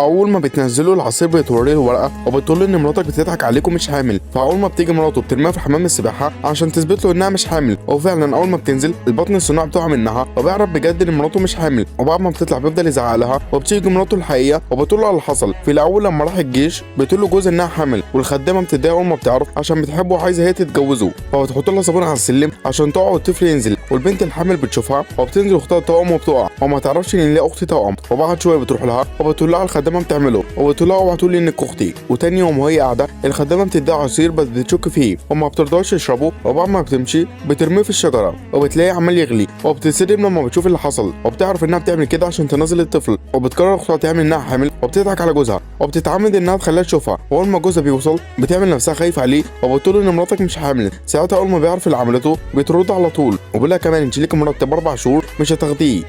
اول ما بتنزله العصير بتوريه الورقة وبتقول له ان مراتك بتضحك عليك ومش حامل. فاول ما بتيجي مراته بترميها في حمام السباحة عشان تثبت له انها مش حامل، وفعلا اول ما بتنزل البطن الصناعي بتقع منها وبيعرف بجد ان مراته مش حامل. وبعد ما بتطلع بيفضل يزعق لها، وبتيجي مراته الحقيقية وبتقول له على اللي حصل. في الاول لما راح الجيش بتقول له جوزها انها حامل، والخدامه بتتضايق اول ما بتعرف عشان بتحبه وعايزه هي تتجوزه، فبتحط لها صابون على السلم عشان تقع والطفل ينزل. والبنت الحامل بتشوفها وبتنزل اختها توأم وبتقع وما تعرفش ان ليها اخت توأم. وبعد شوية بتروح لها وبتقول لها الخدامة بتعمله، وبتقول لها اوعى تقولي انك اختي. وتاني يوم وهي قاعدة الخدامة بتديها عصير بس بتشك فيه وما بترضاش تشربه، وبعد ما بتمشي بترميه في الشجرة وبتلاقيه عمال يغلي، وبتتصدم لما بتشوف اللي حصل وبتعرف انها بتعمل كده عشان تنزل الطفل. وبتقرر اختها تعمل انها حامل وبتضحك على جوزها وبتتعمد انها تخليها تشوفها. واول ما جوزها بيوصل بتعمل نفسها خايفة عليه وبتقول ان مراتك مش حامل. ساعتها اول ما بيعرف اللي عملته بترد على طول وبيقول لها كمان انت ليك مرتب 4 شهور مش هتاخديه.